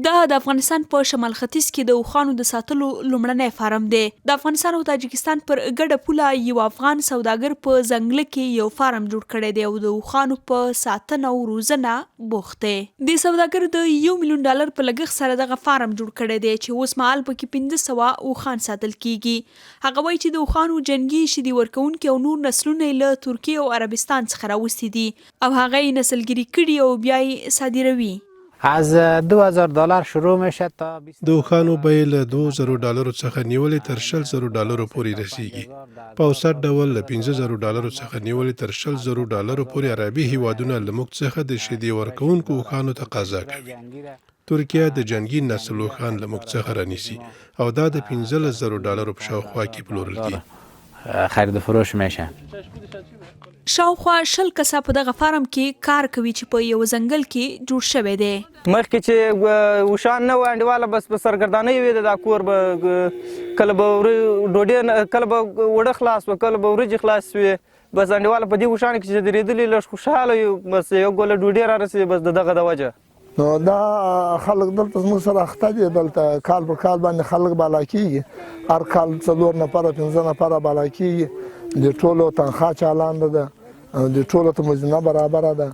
دا د افغانستان په شمال ختیځ کې د اوښانو د ساتلو لومړنی فارم دی. د افغانستان او تاجکستان پر ګډه پوله یو افغان سوداګر په ځنګله کې یو فارم جوړ کړی دی او د اوښانو په ساتنه او روزنه بوخت دی. دې سوداګر د یو میلیون ډالر په لګښت سره دغه فارم جوړ کړی دی چې اوس مهال په کې 500 اوښان ساتل کېږي. هغه وایي چې د اوښانو جنګي، شیدې ورکوونکي او نور نسلونه یې له ترکیې او عربستان څخه راوستي دي او هغه یې نسلګیري کړي او بیا یې صادروي. از 2000 دلار شروع میشه تا د اوښانو بیې له دوو زرو ډالرو څخه نیولې تر 20 زرو ډالرو پورې رسیږي. په اوسط ډول له 5 زرو ډالرو څخه نیولې تر 20 زرو ډالرو پورې عربي هیوادونه له موږ څخه د شیدې ورکوونکو اوښانو تقاضا کوي. ترکیه د جنګي نسل اوښان له موږ څخه رانیسي او دا د 15 زرو ډالرو په شاوخوا کې پلورل کیږي. خرید و فروش میشه. شاوخوا 20 کسه په دغه فارم کې کار کوي چې په یوه ځنګل کې جوړ شوی دی. مخکې چې اوښان نه وو انډیواله بس په سرګردانۍ وې دا کور به کله به ډوډۍ کله به اوړه خلاص وه کله به وریجې خلاص وې بس انډیواله په دې اوښانو کې چې درېدلي لږ خوشحاله یو بس یو ګوله ډوډۍ را رسېږي بس د دغه د وجه. نو دا خلک دلته زموږ سره اخته دي، دلته کال په کال باندې خلک بالا کیږي، هر کال څلور نفره پنځه نفره بالا کیږي، د ټولو تنخوا چالانده ده، د ټولو ته مزینه برابره ده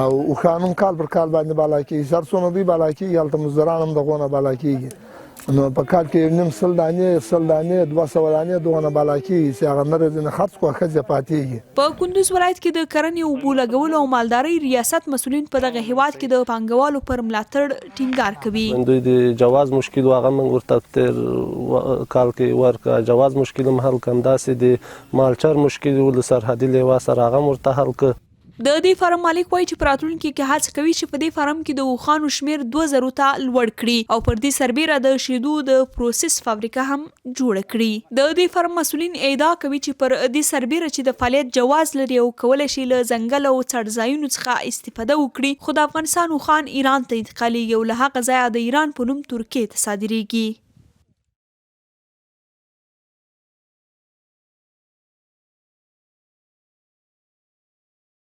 او اوښان هم کال پر کال باندې بالا کیږي، هر څونه دوی بالا کیږي هلته مزدوران هم دغو نه بالا کیږي. نو په کال کې یو نیم سل دانې، 100 دانې، 200 دانې دغه نه بالا کیږي چې هغه نر ځینې خرڅ کړو ښځې پاتېږي. په کندوز ولایت کې د کرنې، اوبو لګولو او مالدارۍ ریاست مسؤلین په دغه هېواد کې د پانګوالو پر ملاتړ ټینګار کوي. دوی د جواز مشکل و هغه موږ ورته تېر کال کې ورکړ، جواز مشکل هم حل کړ، همداسې د مالچر مشکل و له سرحدي لوا سره هغه هم ورته حل کړ. د دې فارم مالک وايي چې په راتلونکي کې هڅه کوي چې په دې فارم کې د اوښانو شمېر 2000 ته لوړ کړي او پر دې سربېره د شیدو د پروسس فابریکه هم جوړه کړي. د دې فارم مسؤلین ادعا کوي چې پر دې سربېره چې د فعالیت جواز لري او کولای شي له ځنګل او څړځایونو څخه استفاده وکړي، خو د افغانستان اوښان ایران ته انتقالېږي او له هغه ځایه د ایران په نوم ترکیې ته صادرېږي.